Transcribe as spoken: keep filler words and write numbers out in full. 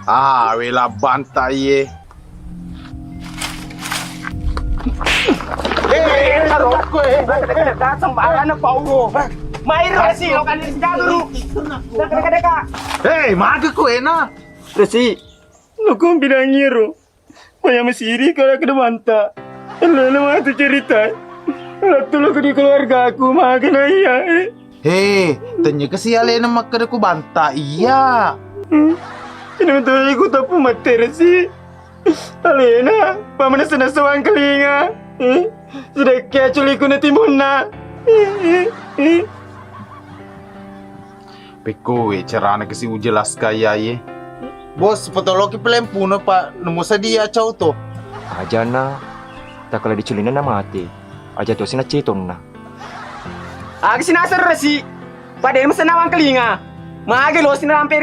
Ah, wela banta iye. Eh, eh, eh, sembarang pauro. Mairo si lo kan si jaduru. Deka deka. Hei, maga ko ena. Resi, lo kon bidangi ro. Maya masiri kala kada banta. Elo-elo matu cerita. Lattu lo di keluargaku, maga na iya. He, tennye kasi alena makkeda ku banta iya. Ini betul ku tapu materi si. Alena, pamanasa-nasa wangkalinga. Sedekki aculiku na timunna. Pekko we carana kasi ujelaskan iyaye. Bos, potoloki pelempuno pa nemu sadia cau to. Ajana, takala diculina na mate. Aja to sina cetonna. Aga sina serresi. Pada masa nawang kelinga. Mage lo sina rampe